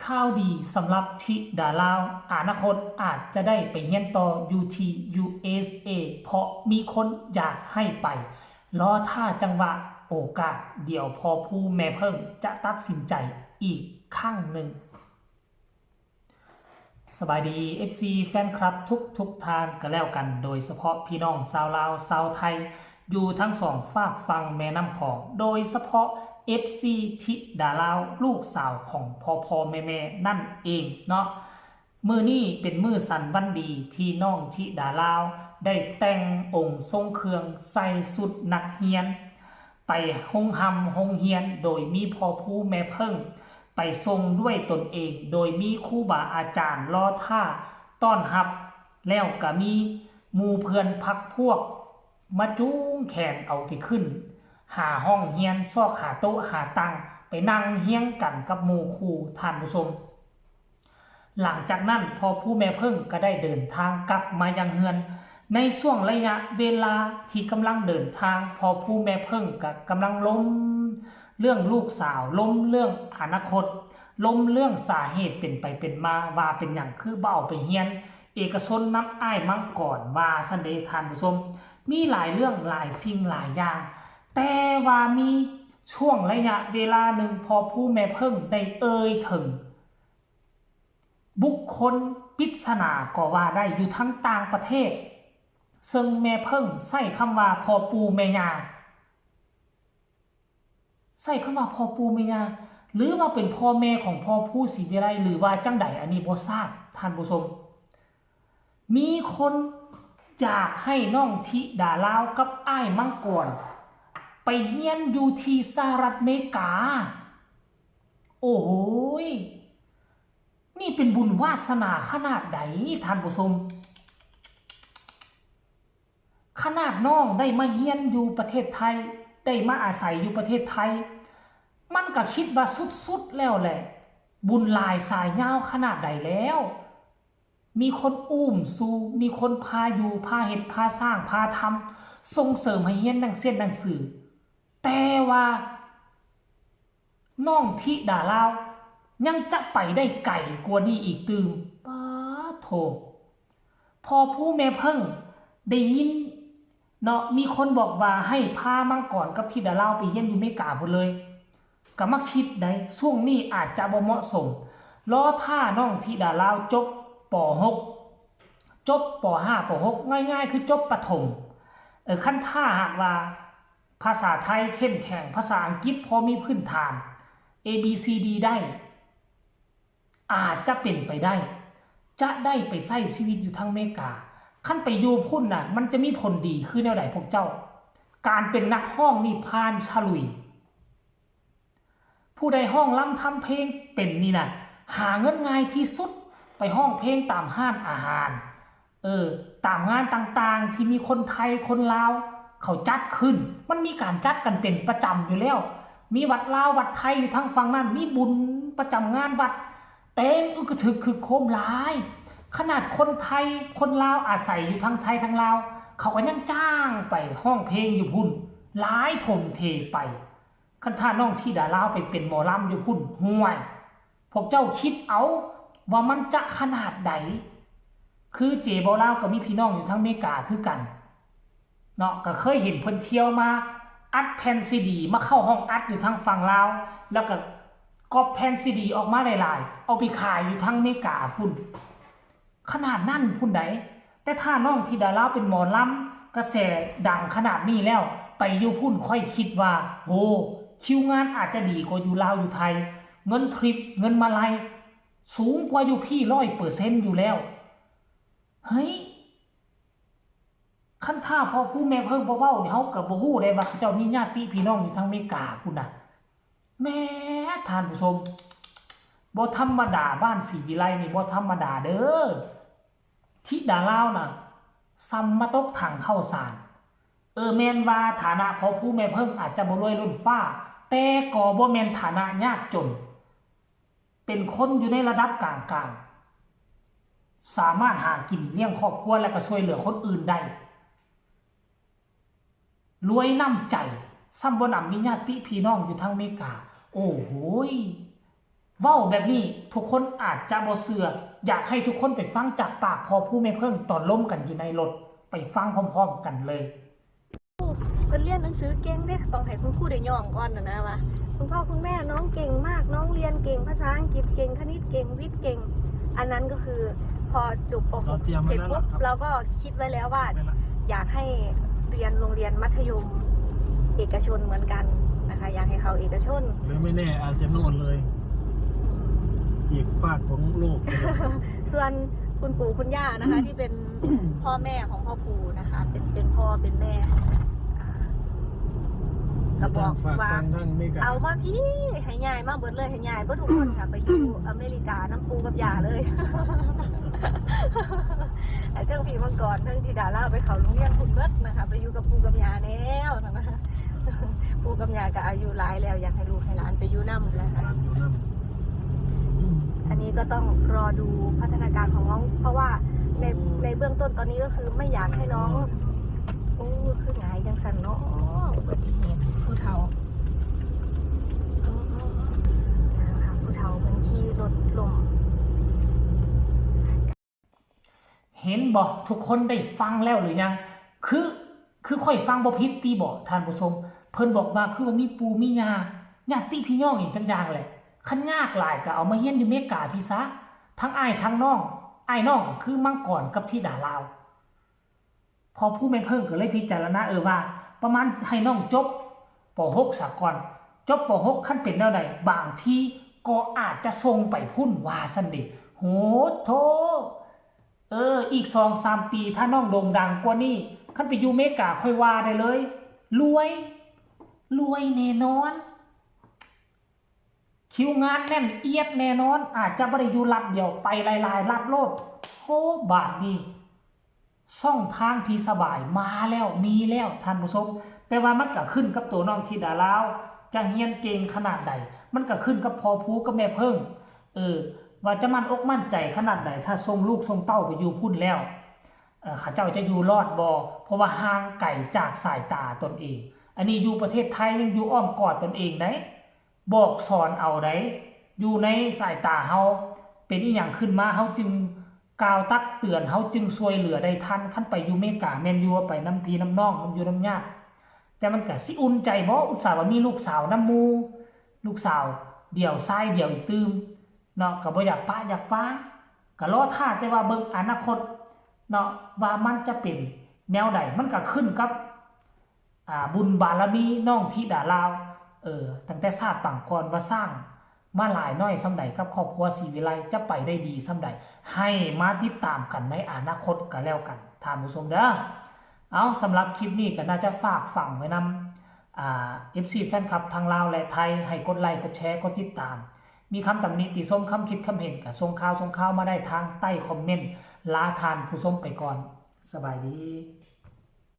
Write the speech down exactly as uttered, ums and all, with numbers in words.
ข่าวดีสำหรับธิดาลาว อนาคตอาจจะได้ไปเฮียนต่ออยู่ที่ ยู เอส เอ เพราะมีคนอยากให้ไป รอท่าจังหวะโอกาส เดี๋ยวพ่อผู้แม่เพิ่งจะตัดสินใจอีกครั้งหนึ่ง สบายดี เอฟซี แฟนคลับทุกทุกท่านก็แล้วกัน โดยเฉพาะพี่น้องชาวลาวชาวไทย อยู่ทั้งสองฟากฝั่งแม่น้ำของ โดยเฉพาะ เอฟซี ธิดาลาว ลูกสาวของพ่อพ่อแม่แม่นั่นเองเนาะ มื้อนี้เป็นมื้อสันวันดีที่น้องธิดาลาว ได้แต่งองค์ทรงเครื่องใส่ชุดนักเรียน ไปโฮงฮำโฮงเฮียน โดยมีพ่อผู้แม่เพิ่ง ไปส่งด้วยตนเอง โดยมีครูบาอาจารย์รอท่าต้อนรับ แล้วก็มีหมู่เพื่อนพักพวก มาจูงแขนเอาไปขึ้น หาห้องเฮียน ซอกหาโต๊ะหาตัง ไปนั่งเฮียงกันกับหมู่ครู ท่านผู้ชม หลังจากนั้นพ่อผู้แม่เพิ่งก็ได้เดินทางกลับมายังเฮือน ในช่วงระยะเวลาที่กำลังเดินทาง พ่อผู้แม่เพิ่งก็กำลังลมเรื่องลูกสาว ลมเรื่องอนาคต ลมเรื่องสาเหตุเป็นไปเป็นมา ว่าเป็นหยังคือบ่เอาไปเฮียนเอกชนนำอ้ายมังกร ว่าซั้นเด้ ท่านผู้ชม มีหลายเรื่องหลายสิ่งหลายอย่าง แต่ว่ามีช่วงระยะเวลาหนึ่ง พ่อผู้แม่เพิ่งได้เอ่ยถึง บุคคลปริศนาก็ว่าได้ อยู่ทั้งต่างประเทศ ซึ่งแม่เพิ่งใช้คำว่าพ่อปู่แม่ย่า ใช้คำว่าพ่อปู่แม่ย่า หรือว่าเป็นพ่อแม่ของพ่อผู้ศรีวิไล หรือว่าจั่งใด อันนี้บ่ทราบ ท่านผู้ชม มีคนอยากให้น้องธิดาลาวกับอ้ายมังกร ไปเฮียนอยู่ที่สหรัฐอเมริกา โอ้โหย นี่เป็นบุญวาสนาขนาดใด ท่านผู้ชม ขนาดน้องได้มาเฮียนอยู่ประเทศไทย ได้มาอาศัยอยู่ประเทศไทย มันก็คิดว่าสุดๆแล้วแหละ บุญหลายสายยาวขนาดใดแล้ว มีคนอุ้มสู่ มีคนพาอยู่ พาเฮ็ด พาสร้าง พาทำ ส่งเสริมให้เฮียนหนังเสียนหนังสือ แต่ว่า น้องธิดาลาว ยังจะไปได้ไกลกว่านี้อีกตื่ม ป๊าดโธ่ พ่อผู้แม่เพิ่งได้ยินเนาะ มีคนบอกว่าให้พามังกรกับธิดาลาวไปเฮียนอยู่อเมริกาพุ้นเลย ก็มาคิดได้ ช่วงนี้อาจจะบ่เหมาะสม รอท่าน้องธิดาลาวจบ ป.หก จบ ป.ห้า ป.หก ง่ายๆ คือจบประถม เออ คันถ้าหากว่า ภาษาไทยเข้มแข็ง ภาษาอังกฤษพอมีพื้นฐาน เอ บี ซี ดี ได้ อาจจะเป็นไปได้ จะได้ไปใช้ชีวิตอยู่ทางอเมริกา คันไปอยู่พุ้นน่ะ มันจะมีผลดีคือแนวใดพวกเจ้า การเป็นนักฮ้องนี่ผ่านฉลุย ผู้ใดฮ้องรำทำเพลงเป็นนี่น่ะ หาเงินง่ายที่สุด ไปฮ้องเพลงตามร้านอาหาร เออ ตามงานต่างๆ ที่มีคนไทยคนลาวเขาจัดขึ้น มันมีการจัดกันเป็นประจำอยู่แล้ว มีวัดลาววัดไทยอยู่ทางฝั่งนั้น มีบุญประจำงานวัด เต็มอึกกระทึกคึกโครมหลาย ขนาดคนไทยคนลาวอาศัยอยู่ทางไทยทางลาว เขาก็ยังจ้างไปฮ้องเพลงอยู่พุ้น หลายถมเทไป คันถ้าน้องธิดาลาวไปเป็นหมอลำอยู่พุ้น ห่วย พวกเจ้าคิดเอาว่ามันจะขนาดใด คือเจบ่าวลาวก็มีพี่น้องอยู่ทางอเมริกาคือกัน เนาะ ก็เคยเห็นเพิ่นเที่ยวมาอัดแผ่นซีดี มาเข้าห้องอัดอยู่ทางฝั่งลาว แล้วก็ก๊อปแผ่นซีดีออกมาหลายๆ เอาไปขายอยู่ทางอเมริกาพุ้น ขนาดนั้นพุ้นใด แต่ถ้าน้องธิดาลาวเป็นหมอลำ กระแสดังขนาดนี้แล้ว ไปอยู่พุ้นข้อยคิดว่า โห คิวงานอาจจะดีกว่าอยู่ลาวอยู่ไทย เงินทริป เงินมาลัย สูงกว่าอยู่พี้ ร้อยเปอร์เซ็นต์ อยู่แล้ว เฮ้ย คันถ้าพ่อผู้แม่เพิ่งบ่เว้านี่ เฮาก็บ่ฮู้ได้ว่าเขาเจ้ามีญาติพี่น้องอยู่ทางอเมริกาพุ้นน่ะ แหม ท่านผู้ชม บ่ธรรมดา บ้านศรีวิไลนี่บ่ธรรมดาเด้อ ธิดาลาวน่ะ ส่ำมาตกถังข้าวสาร เออ แม่นว่าฐานะพ่อผู้แม่เพิ่งอาจจะบ่รวยล้นฟ้า แต่ก็บ่แม่นฐานะยากจน เป็นคนอยู่ในระดับกลางๆ สามารถหากินเลี้ยงครอบครัวและก็ช่วยเหลือคนอื่นได้ รวยน้ำใจ ส่ำบ่หนำมีญาติพี่น้องอยู่ทางอเมริกา โอ้โหย เว้าแบบนี้ทุกคนอาจจะบ่เชื่อ อยากให้ทุกคนไปฟังจากปากพ่อผู้แม่เพิ่งตอนล้มกันอยู่ในรถ ไปฟังพร้อมๆกันเลย เพิ่นเรียนหนังสือเก่งเด้ ต้องให้คุณครูได้ย่องก่อนนะนะว่าคุณพ่อคุณแม่น้องเก่งมาก น้องเรียนเก่ง ภาษาอังกฤษเก่ง คณิตเก่ง วิทย์เก่ง อันนั้นก็คือพอจบป เรา .หก เตรียมไว้ เสร็จ แล้ว ปุ๊บ ครับ เราก็คิดไว้แล้วว่า ไม่ละ อยากให้เรียนโรงเรียนมัธยมเอกชนเหมือนกันนะคะ อยากให้เขาเอกชน หรือไม่แน่อาจจะโน่นเลย อีกฟากของโลก ส่วนคุณปู่คุณย่านะคะ ที่เป็นพ่อแม่ของพ่อภูนะคะ เป็นเป็นพ่อเป็นแม่อ่าก็บอก ฝาก ว่า ฟังทางอเมริกา เอามาพี่ให้ยายมาเบิดเลยให้ยายเบิดทุกคนค่ะ ไปอยู่อเมริกาน้ำปูกับยาเลย ไอ้เรื่องผีมังกรเรื่องที่ดาราไปเขาโรงเรียนคุณเบิดนะคะ ไปอยู่กับปูกับยาแล้วนะคะ ปูกับยาก็อายุหลายแล้ว อยากให้ลูกให้หลานไปอยู่นำนะคะ ร้านอยู่นั่น อันนี้ก็ต้องรอดูพัฒนาการของน้อง เพราะว่าในในเบื้องต้นตอนนี้ก็คือไม่อยากให้น้อง โอ้ คือหงายจังสันเนาะอุบัติเหตุผู้เฒ่านะคะผู้เฒ่าเป็นขี่รถล้ม เห็นบ่ ทุกคนได้ฟังแล้วหรือยัง คือคือค่อยฟังบ่ผิดติบ่ท่านผู้ชม เพิ่นบอกว่าคือว่ามีปู่มีย่าญาติพี่น้องอีกจังอย่างแหละ คันยากหลายก็เอามาเฮียนอยู่อเมริกาพี่ซะ ทั้งอ้ายทั้งน้อง อ้ายน้องก็คือมังกรกับธิดาลาว พ่อผู้แม่เพิ่งก็เลยพิจารณาเออว่า ประมาณให้น้องจบ ป .หก ซะก่อน จบ ป .หก คันเป็นแนวใดบางทีก็อาจจะส่งไปพุ้นว่าซั่นเด้ โหโธ่ เออ อีกสองสามปีถ้าน้องโด่งดังกว่านี้ คันไปอยู่อเมริกาค่อยว่าได้เลย รวย รวยแน่นอน คิวงานแน่นเอียดแน่นอน อาจจะบ่ได้อยู่รัฐเดียว ไปหลายๆรัฐโลด โห บาดนี้ ช่องทางที่สบายมาแล้ว มีแล้วท่านผู้ชม แต่ว่ามันก็ขึ้นกับตัวน้องธิดาลาว จะเฮียนเก่งขนาดใด มันก็ขึ้นกับพ่อผู้กับแม่เพิ่ง เออ ว่าจะมั่นอกมั่นใจขนาดใด ถ้าส่งลูกส่งเต้าไปอยู่พุ้นแล้ว เอ่อ เขาเจ้าจะอยู่รอดบ่ เพราะว่าห่างไกลจากสายตาตนเอง อันนี้อยู่ประเทศไทยยังอยู่อ้อมกอดตนเองได้ บอกสอนเอาได้ อยู่ในสายตาเฮา เป็นอีหยังขึ้นมาเฮาจึงกล่าวตักเตือน เฮาจึงช่วยเหลือได้ทัน คันไปอยู่อเมริกาแม่นอยู่ว่าไปนำพี่นำน้อง มันอยู่นำญาติ แต่มันก็สิอุ่นใจบ่ อุตส่าห์ว่ามีลูกสาวนำหมู่ ลูกสาวเดี่ยวชายเดี่ยวอีกตื่ม เนาะ ก็บ่อยากปะอยากวาง ก็รอท่าแต่ว่าเบิ่งอนาคตเนาะ ว่ามันจะเป็นแนวใด มันก็ขึ้นกับ อ่า บุญบารมีน้องธิดาลาว เออ ตั้งแต่ชาติปางก่อนว่าสร้างมาหลายน้อยส่ำใดกับครอบครัวศรีวิไล จะไปได้ดีส่ำใด ให้มาติดตามกันในอนาคตก็แล้วกันท่านผู้ชมเด้อ เอา สำหรับคลิปนี้ก็น่าจะฝากฝังไว้นำ อ่า เอฟซี แฟนคลับทั้งลาวและไทย ให้กดไลค์ กดแชร์ กดติดตาม มีคำตำหนิติชม คำคิดคำเห็นก็ส่งข่าวส่งข่าวมาได้ทางใต้คอมเมนต์ ลาท่านผู้ชมไปก่อน สบายดี